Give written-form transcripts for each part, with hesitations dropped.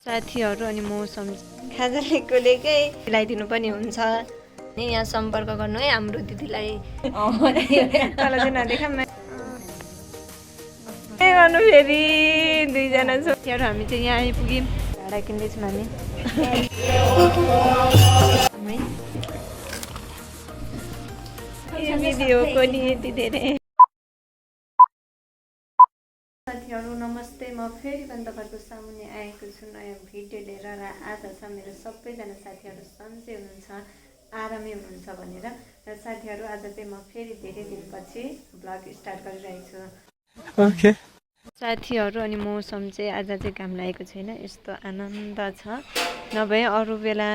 साथीहरू अनि मौसम खाजा लिएकै सिलाइदिनु पनि हुन्छ यहाँ सम्पर्क गर्नु है हाम्रो दिदीलाई तल चाहिँ नदेखा गर्नु फेरि दुईजना साथीहरू हामी चाहिँ यहाँ आइपुग्यौँ भाडा किन्दैछौँ हामी भिडियोको नि यति धेरै साथीहरू नमस्ते म फेरि पनि तपाईँको सामुन्ने आएको छु नयाँ भिडियो लिएर र आज छ मेरो सबैजना साथीहरू सन्चै हुनुहुन्छ आरामै हुनुहुन्छ भनेर र साथीहरू आज चाहिँ म फेरि धेरै दिनपछि ब्लग स्टार्ट गरिरहेको छु ओके साथीहरू अनि मौसम चाहिँ आज चाहिँ घाम लागेको छैन यस्तो आनन्द छ नभए अरू बेला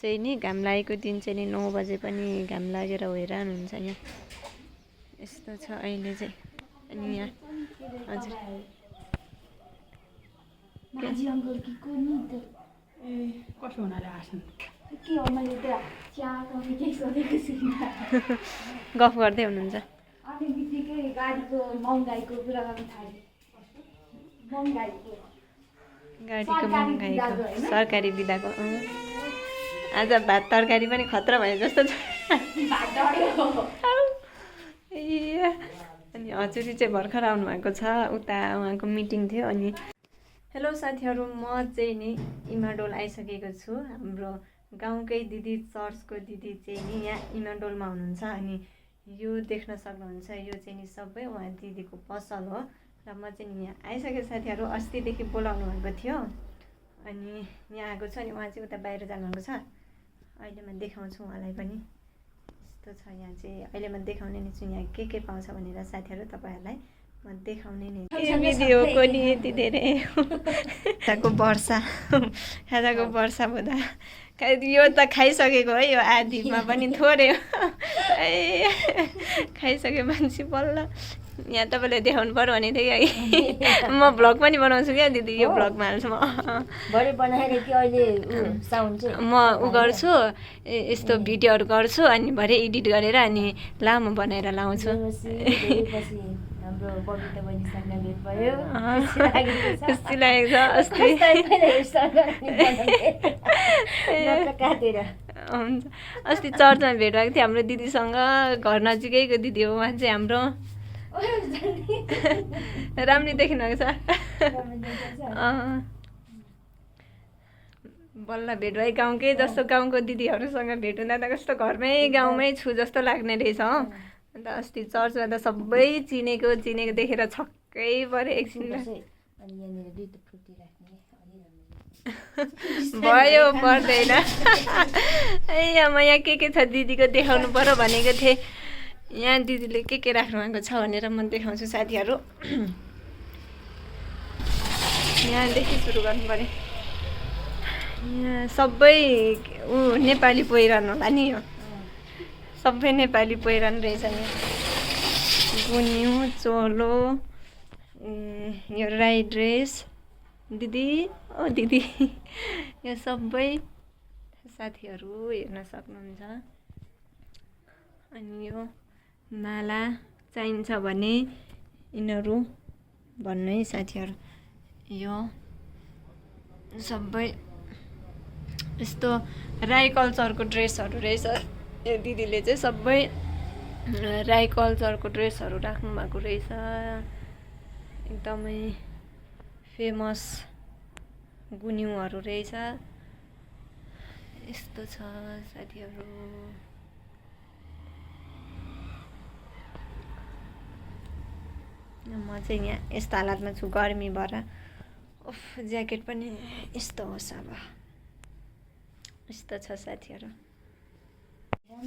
चाहिँ नि घाम लागेको दिन चाहिँ नि 9 बजे पनि घाम लागेर हैरान हुन्छ यहाँ यस्तो छ अहिले चाहिँ अनि यहाँ हजुर माजी अङ्कल कि को नि त ए कसो हुनाले आछन् के हो मैले त चिया कफी केही सोधेको छुइनँ गफ गर्दै हुनुहुन्छ अनि बित्तिकै गाडीको महँगाइको कुरा गर्न थाले महँगाइको सरकारी बिदाको आज भात तरकारी पनि खतरा भयो जस्तो छ अनि हजुरी चाहिँ भर्खर आउनुभएको छ उता उहाँको मिटिङ थियो अनि हेलो साथीहरू म चाहिँ नि इमाडोल आइसकेको छु हाम्रो गाउँकै दिदी चर्चको दिदी चाहिँ नि यहाँ इमाडोलमा हुनुहुन्छ अनि यो देख्न सक्नुहुन्छ यो चाहिँ नि सबै उहाँ दिदीको पसल हो र म चाहिँ नि यहाँ आइसकेको साथीहरू अस्तिदेखि बोलाउनु भएको थियो अनि यहाँ आएको छु अनि उहाँ चाहिँ उता बाहिर जानुभएको छ अहिले म देखाउँछु उहाँलाई पनि यस्तो छ यहाँ चाहिँ अहिले म देखाउने नै छु यहाँ के पाउँछ भनेर साथीहरू तपाईँहरूलाई म देखाउने नै भिडियोको नि यति धेरै खाजाको वर्षा हुँदा यो त खाइसकेको है यो आधीमा पनि थोरै खाइसक्यो मान्छे बल्ल यहाँ तपाईँले देखाउनु पर्यो भने थिएँ म भ्लग पनि बनाउँछु क्या दिदी यो भ्लगमा हाल्छु म भरे बनाएर कि अहिले साउन्ड चाहिँ म उ गर्छु यस्तो भिडियोहरू गर्छु अनि भरे एडिट गरेर अनि लामो बनाएर लाउँछु हाम्रो बबिता बहिनीसँग भेट भयो खुसी लागेको छ अस्ति हुन्छ अस्ति चर्चमा भेट भएको थियो हाम्रो दिदीसँग घर नजिकैको दिदी हो उहाँ चाहिँ हाम्रो राम्रै देख्नु भएको छ बल्ल भेट भयो गाउँकै जस्तो गाउँको दिदीहरूसँग भेट हुँदा त कस्तो घरमै गाउँमै छु जस्तो लाग्ने रहेछ हो अन्त अस्ति चर्चमा त सबै चिनेको देखेर छक्कै पऱ्यो एकछिन भयो पर्दैन ए म यहाँ के छ दिदीको देखाउनु पर्यो भनेको थिएँ यहाँ दिदीले के राख्नु भएको छ भनेर म देखाउँछु साथीहरू यहाँदेखि सुरु गर्नु पऱ्यो यहाँ सबै नेपाली पहिरन होला नि यो सबै नेपाली पहिरन रहेछ यहाँ गुन्यु चोलो यो राई ड्रेस दिदी ओ दिदी यो सबै साथीहरू हेर्न सक्नुहुन्छ अनि यो माला चाहिन्छ भने यिनीहरू भन्नु है साथीहरू यो सबै यस्तो राई कल्चरको ड्रेसहरू रहेछ यो दिदीले चाहिँ सबै राई कल्चरको ड्रेसहरू राख्नु भएको रहेछ एकदमै फेमस गुन्युहरू रहेछ यस्तो छ साथीहरू म चाहिँ यहाँ यस्तो हालतमा छु गर्मी भएर उफ ज्याकेट पनि यस्तो होस् अब यस्तो छ साथीहरू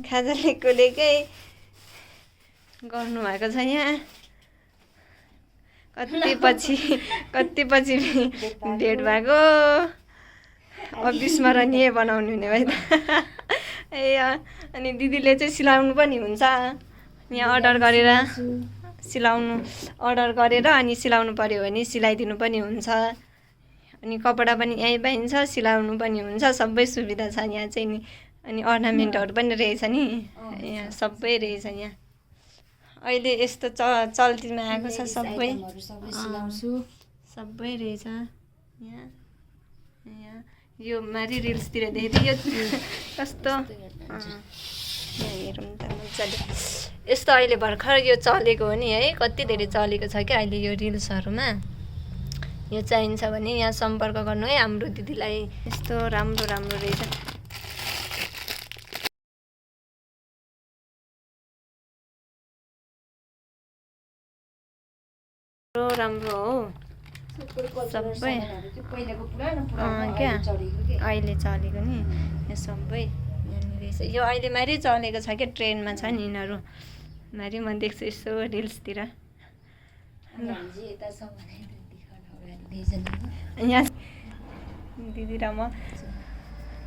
खाजा लिएकै गर्नुभएको छ यहाँ कति पछि भेट भएको अविस्मरणीय बनाउनु हुने भयो ए अनि दिदीले चाहिँ सिलाउनु पनि हुन्छ यहाँ अर्डर गरेर अनि सिलाउनु पर्यो भने सिलाइदिनु पनि हुन्छ अनि कपडा पनि यहीँ पाइन्छ सिलाउनु पनि हुन्छ सबै सुविधा छ यहाँ चाहिँ नि अनि अर्नामेन्टहरू पनि रहेछ नि यहाँ सबै रहेछ यहाँ अहिले यस्तो चल्तीमा आएको छ सबै रहेछ यहाँ यो माथि रिल्सतिर देखेको यो कस्तो यहाँ हेरौँ त मजाले यस्तो अहिले भर्खर यो चलेको हो नि है कति धेरै चलेको छ क्या अहिले यो रिल्सहरूमा यो चाहिन्छ भने यहाँ सम्पर्क गर्नु है हाम्रो दिदीलाई यस्तो राम्रो राम्रो रहेछ राम्रो हो सबै क्या अहिले चलेको नि यो सबै यहाँनिर रहेछ यो अहिले मात्रै चलेको छ क्या ट्रेनमा छ नि यिनीहरू माथि म देख्छु यसो रिल्सतिर यहाँ दिदी र म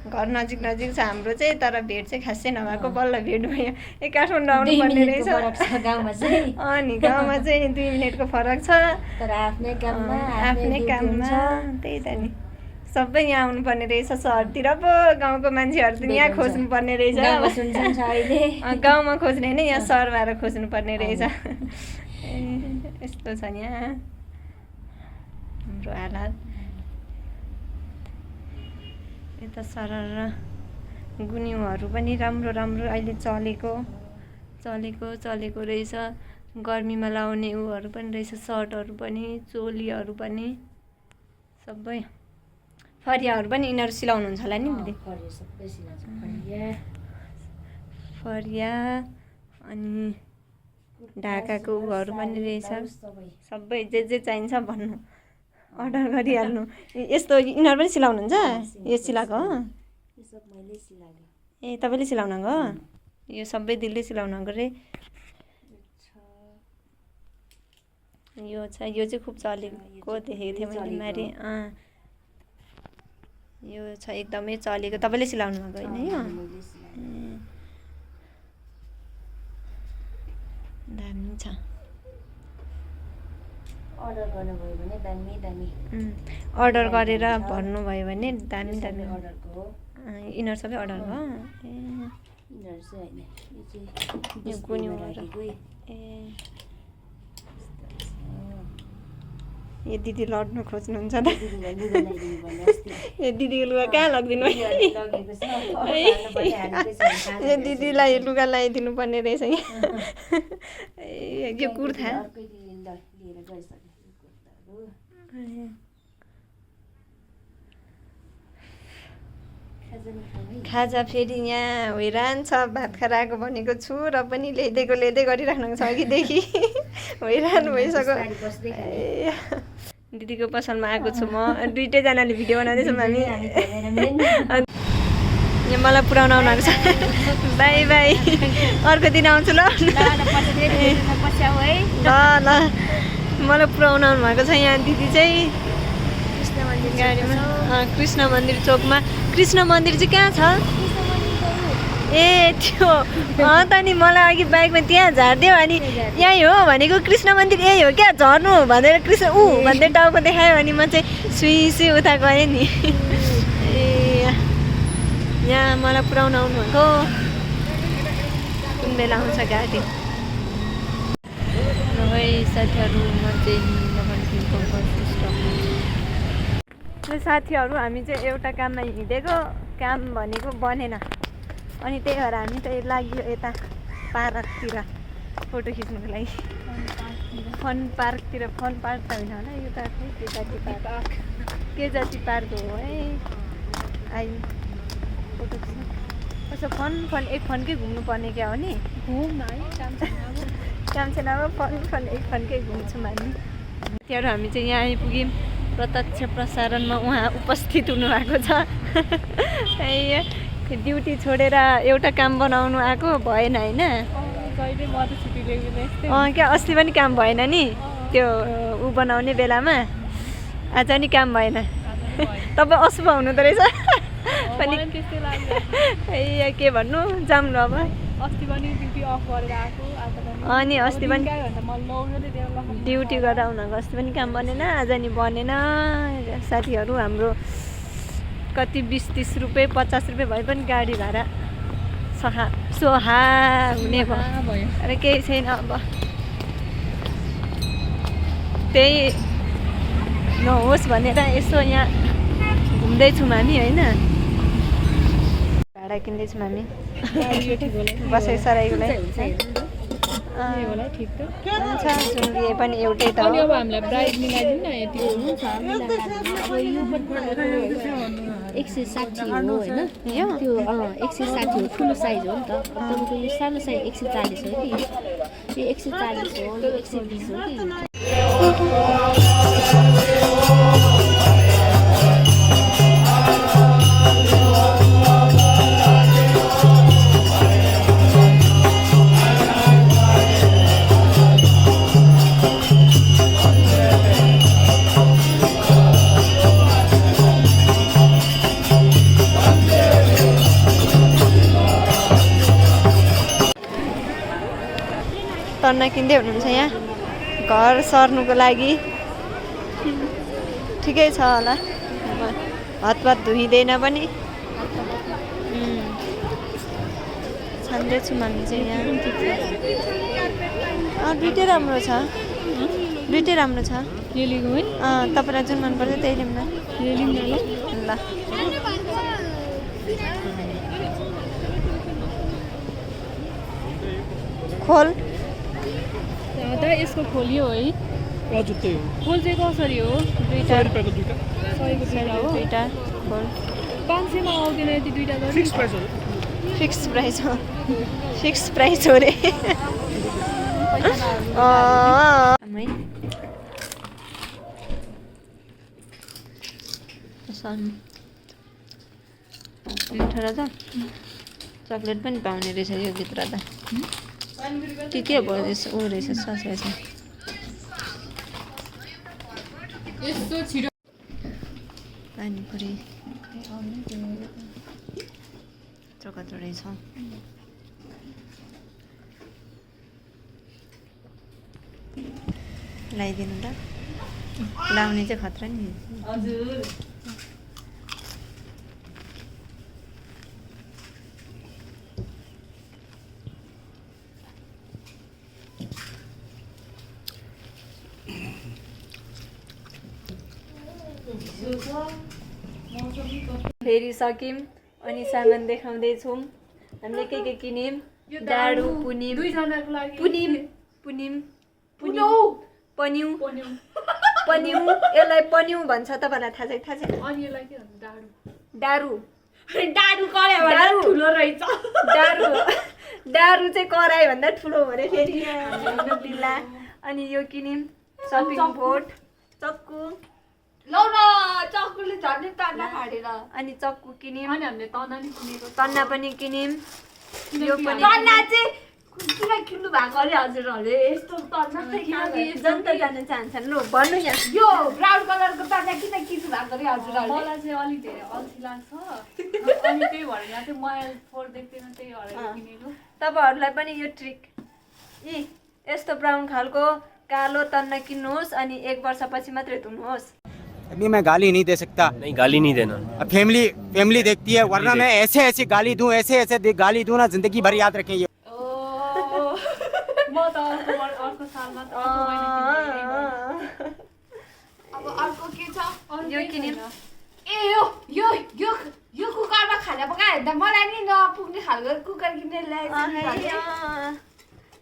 घर नजिक नजिक छ हाम्रो चाहिँ तर भेट चाहिँ खासै नभएको बल्ल भेट भयो ए काठमाडौँ आउनु पर्ने रहेछ अनि गाउँमा चाहिँ 2 मिनटको फरक छ तर आफ्नै काममा त्यही त नि सबै यहाँ आउनुपर्ने रहेछ सहरतिर पो गाउँको मान्छेहरू त यहाँ खोज्नुपर्ने रहेछ गाउँमा खोज्ने होइन यहाँ सहरमा आएर खोज्नुपर्ने रहेछ यस्तो छ यहाँ हाम्रो हालत यता सरर गुन्युहरू पनि राम्रो राम्रो अहिले चलेको रहेछ गर्मीमा लाउने उहरू पनि रहेछ सर्टहरू पनि चोलीहरू पनि सबै फरियाहरू पनि यिनीहरू सिलाउनुहुन्छ होला नि दिदी फरिया अनि ढाकाको उहरू पनि रहेछ सबै जे चाहिन्छ भन्नु अर्डर गरिहाल्नु यस्तो यिनीहरू पनि सिलाउनुहुन्छ यो सिलाएको हो ए तपाईँले सिलाउनु हो यो सबै दिदीले सिलाउनु रे यो छ यो चाहिँ खुब चलेको देखेको थिएँ मैले मारे यो छ एकदमै चलेको तपाईँले सिलाउनु भएको होइन यो दामी छ अर्डर गर्नुभयो भने दामी अर्डर गरेर भन्नुभयो भने दामी यिनीहरू सबै अर्डर भयो यो गुन्युहरू यो दिदी लड्नु खोज्नुहुन्छ त यो दिदीको लुगा कहाँ लगिदिनु यो दिदीलाई लुगा लगाइदिनु पर्ने रहेछ यो कुर्ता खाजा फेरि यहाँ हैरान छ भात खाएर आएको भनेको छु र पनि ल्याइदिएको गरिराख्नु छ अघिदेखि हैरान भइसक्यो दिदीको पसलमा आएको छु म दुईटैजनाले भिडियो बनाउँदैछौँ हामी यहाँ मलाई पुऱ्याउन आउनु छ बाई बाई अर्को दिन आउँछु ल ल मलाई पुऱ्याउन आउनु भएको छ यहाँ दिदी चाहिँ गाडीमा कृष्ण मन्दिर चोकमा कृष्ण मन्दिर चाहिँ कहाँ छ ए त्यो त नि मलाई अघि बाइकमा त्यहाँ झारिदियो अनि यहीँ हो भनेको कृष्ण मन्दिर यही हो क्या झर्नु भनेर कृष्ण भन्दै टाउको देखायो अनि म चाहिँ सुई उता गएँ नि ए यहाँ मलाई पुऱ्याउन आउनु भएको कुन बेला आउँछ गाडी साथीहरू म चाहिँ साथीहरू हामी चाहिँ एउटा काममा हिँडेको काम भनेको बनेन अनि त्यही भएर हामी त लाग्यो यता पार्कतिर फोटो खिच्नुको लागि फन पार्क त होइन होला यो त के जाति पार्क हो है आइ फोटो खिच्नु कस्तो फन एक फनकै घुम्नु पर्ने क्या हो नि काम छैन अब फन एक फनकै घुम्छौँ हामी त्यहाँबाट हामी चाहिँ यहाँ आइपुग्यौँ प्रत्यक्ष प्रसारणमा उहाँ उपस्थित हुनुभएको छ ड्युटी छोडेर एउटा काम बनाउनु आएको भएन होइन क्या अस्ति पनि काम भएन नि त्यो ऊ बनाउने बेलामा आज नि काम भएन तपाईँ अशुभ हुनुहुँदो रहेछ पनि के भन्नु जाम्नु अब अनि अस्ति पनि ड्युटी गर्दा उनीहरूको अस्ति पनि काम बनेन आज नि बनेन साथीहरू हाम्रो कति 20-30 रुपियाँ 50 रुपियाँ भए पनि गाडी भाडा सोहा हुने भयो अरे केही छैन अब त्यही नहोस् भनेर यसो यहाँ घुम्दैछौँ हामी होइन भाडा किन्दैछौँ हामी बसाइ सराईको लागि हुन्छ सुनले पनि एउटै त हो 160 हो होइन यो त्यो 160 हो ठुलो साइज हो नि त तपाईँको यो सानो साइज 140 हो कि यो 140 हो यो 120 हो कि तर्न किन्दै हुनुहुन्छ यहाँ घर सर्नुको लागि ठिकै छ होला हातपात धुइँदैन पनि छान्दैछौँ हामी चाहिँ यहाँ दुइटै राम्रो छ दुइटै राम्रो छ तपाईँलाई जुन मनपर्छ त्यही लिउँ न ल खोल यसको खोलियो है हजुर त्यही हो खोल चाहिँ कसरी हो दुईटा 100 रुपैयाँको दुईटा 100 को दुईटा खोल 500 मा आउँदैन यति दुईटा गरी फिक्स प्राइस हो फिक्स प्राइस हो रे हाम्रै मिठो रहेछ चक्लेट पनि पाउने रहेछ यो भित्र त के भयो रहेछ ऊ रहेछ सस रहेछ यस्तो छिटो पानीपुरी कत्रो रहेछ लगाइदिनु त लाउने चाहिँ खतरा नि हजुर फेरि सक्यौँ अनि सामान देखाउँदैछौँ हामीले के किन्यौँ डाडु पुनिम दुईजनाको लागि पुनिम पुनिम पुनिउ पन्यु पन्यु यसलाई पन्यु भन्छ तपाईँलाई थाहा छ अनि यसलाई के भन्छ डाडु डाडु करायो ठुलो रहेछ डाडु डाडु चाहिँ कराई भन्दा ठुलो हो अरे फेरि बिल्ला अनि यो किन्यौँ सपिङ बोर्ड चक्कु लौ न चक्कुले झन्डै तन्ना फाडेर अनि चक्कु किन्यौँ अनि हामीले तन्ना नि किनेको तन्ना पनि किन्यौँ यो पनि तन्ना चाहिँ किन किन्नु भएको अरे हजुरहरूले यस्तो तन्ना जनता जान चाहन्छन् लु भन्नु यहाँ यो ब्राउन कलरको तन्ना किन किन्नु भएको अरे हजुरहरूले मलाई चाहिँ अलिक धेरै अल्छी लाग्छ अनि त्यही भएर यहाँ चाहिँ मोबाइल फोर देख्दैन त्यही भएर किनेको तपाईँहरूलाई पनि यो ट्रिक यी यस्तो ब्राउन खालको कालो तन्ना किन्नुहोस् अनि 1 वर्षपछि मात्रै धुनुहोस् अभी मैं गाली नहीं दे सकता। नहीं गाली नहीं देना। अब फैमिली देखती है, वरना मैं ऐसे गाली दूं, ऐसे गाली दूं ना, जिंदगी भर याद रखें ये। म त अर्को सालमा त अर्को महिना अब अर्को के छ यो किन्यौँ ए यो कुकरमा खाना पकायो भने त मलाई नि नपुग्ने खालको कुकर किनेर ल्याएको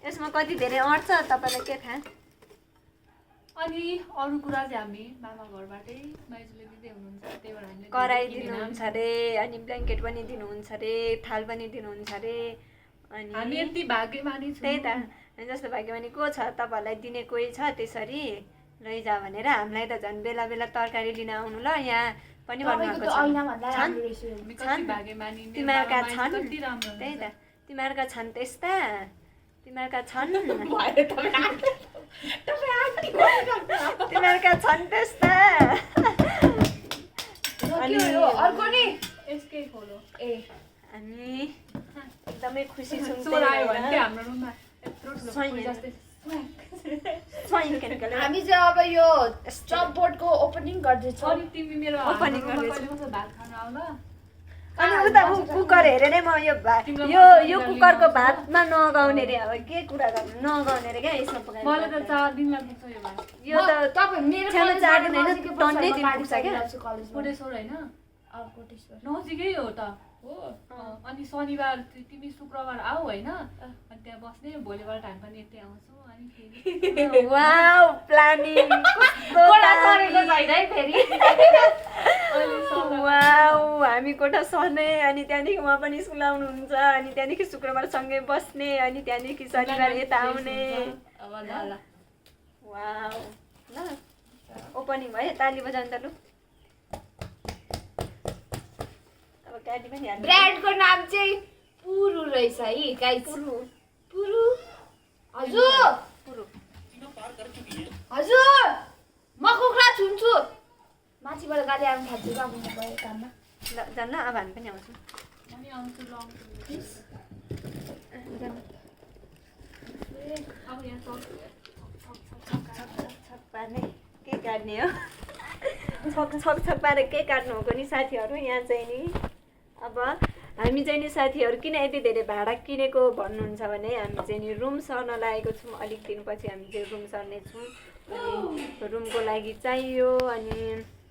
यसमा कति धेरै अट्छ तपाईँलाई के थाहा अनि अरू कुरा चाहिँ हामी मामा घरबाटै माइजूले दिँदै हुनुहुन्छ त्यही भएर हामीले कराई दिनुहुन्छ अरे अनि ब्ल्याङ्केट पनि दिनुहुन्छ अरे थाल पनि दिनुहुन्छ अरे अनि हामी यति भाग्यमानी छौँ त्यही त जस्तो भाग्यमानी को छ तपाईँहरूलाई दिने कोही छ त्यसरी लैजा भनेर हामीलाई त झन् बेला बेला तरकारी लिन आउनु ल यहाँ पनि भन्नुभएको छ तिमीहरूका छन् त्यही त तिमीहरूका छन् त्यस्ता तिमीहरूका छन् तिमीहरूका छन् त्यस्ता अनि अर्को नि यसकै खोलो ए हामी एकदमै खुसी छौँ चोर आयो भने चाहिँ हाम्रो रुममा यत्रो ठुलो जस्तै हामी चाहिँ अब यो स्टप बोर्डको ओपनिङ गर्दैछौँ अनि तिमी मेरो ओपनिङ गर्दैछौ भात खान आउला अनि उता कुकर हेरेर म यो कुकरको भातमा नगाउने रे अब के कुरा गर्नु नगाउने रे क्या यसमा पकाएर मलाई त 4 दिन लाग्छ यो भात यो त तपाईँ मेरो सानो 4 दिन हैन टन्नै दिन पुग्छ क्या पुरै सोर हैन नजिकै हो त हो अनि शनिबार तिमी शुक्रबार आऊ होइन अनि त्यहाँ बस्ने भोलिबाट हामी पनि यतै आउँछौँ अनि फेरि वाउ प्लानिङ वाउ हामी कोठा सर्ने अनि त्यहाँदेखि उहाँ पनि स्कुल आउनुहुन्छ अनि त्यहाँदेखि शुक्रबार सँगै बस्ने अनि त्यहाँदेखि शनिबार यता आउने अब ल वाउ ल ओपनिङ भयो ताली बजाउनु त लु अब गाडी पनि हाल्नु ब्रान्डको नाम चाहिँ पुरु रहेछ है गाइस पुरु हजुर पुरु हजुर म कुखुरा छुन्छु माथिबाट गाडी आउनु थाल्छु अब म गएँ काममा ल जान्न अब हामी पनि आउँछौँ अनि आउँछु लङ अब यहाँ छक पार्ने के काट्ने हो छक पारेर के काट्नु हो नि साथीहरू यहाँ चाहिँ नि अब हामी चाहिँ नि साथीहरू किन यति धेरै भाडा किनेको भन्नुहुन्छ भने हामी चाहिँ नि रुम सर्न लागेको छौँ अलिक दिनपछि हामी चाहिँ रुम सर्नेछौँ अनि रुमको लागि चाहियो अनि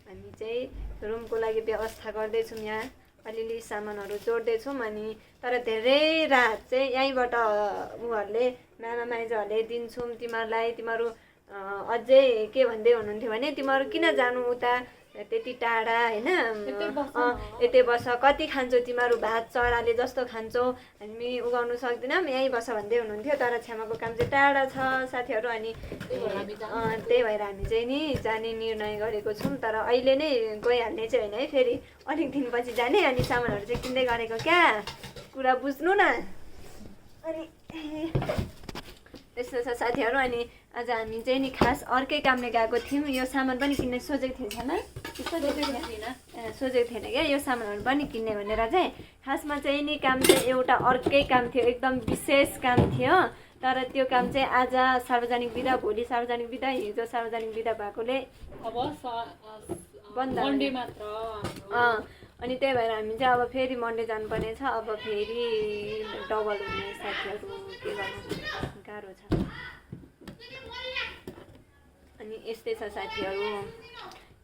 हामी चाहिँ रुमको लागि व्यवस्था गर्दैछौँ यहाँ अलिअलि सामानहरू जोड्दैछौँ अनि तर धेरै रात चाहिँ यहीँबाट उहाँहरूले मामा माइजहरूले दिन्छौँ तिमीहरूलाई तिमीहरू अझै के भन्दै हुनुहुन्थ्यो भने तिमीहरू किन जानु उता त्यति टाढा होइन यतै बस कति खान्छौ तिमीहरू भात चराले जस्तो खान्छौ हामी उगाउनु सक्दैनौँ यहीँ बस भन्दै हुनुहुन्थ्यो तर छ्यामाको काम चाहिँ टाढा छ साथीहरू अनि त्यही भएर हामी चाहिँ नि जाने निर्णय गरेको छौँ तर अहिले नै गइहाल्ने चाहिँ होइन है फेरि अलिक दिनपछि जाने अनि सामानहरू चाहिँ किन्दै गरेको क्या कुरा बुझ्नु न अनि त्यस्तो छ साथीहरू अनि आज हामी चाहिँ नि खास अर्कै कामले गएको थियौँ यो सामान पनि किन्ने सोचेको थिएन सोचेको थिएन क्या यो सामानहरू पनि किन्ने भनेर चाहिँ खासमा चाहिँ नि काम चाहिँ एउटा अर्कै काम थियो एकदम विशेष काम थियो तर त्यो काम चाहिँ आज सार्वजनिक बिदा भोलि सार्वजनिक बिदा हिजो सार्वजनिक बिदा भएकोले अब बन्द मन्डे मात्र अनि त्यही भएर हामी चाहिँ अब फेरि मन्डे जानुपर्ने छ अब फेरि डबल हुने साथीहरू के गर्नु गाह्रो छ अनि यस्तै छ साथीहरू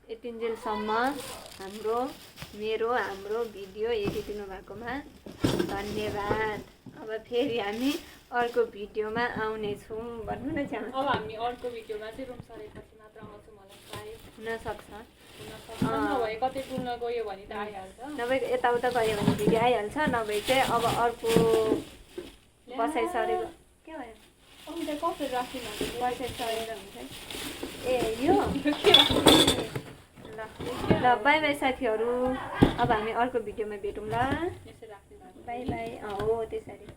यतिन्जेलसम्म हाम्रो भिडियो हेरिदिनु भएकोमा धन्यवाद अब फेरि हामी अर्को भिडियोमा आउनेछौँ भन्नु न चाहिँ अब हामी अर्को भिडियोमा चाहिँ रुम सरेपछि मात्र आउँछौँ मलाई प्रायः हुनसक्छ नभए कतै डुल्न गयो भने त आइहाल्छ नभए यताउता गयो भने भिडियो आइहाल्छ नभए चाहिँ अब अर्को बसाइ सरेको के भयो कसरी राख्नु बसाइ सरेर हुन्छ ए यो ल बाई बाई साथीहरू अब हामी अर्को भिडियोमा भेटौँ ल बाई बाई हो त्यसरी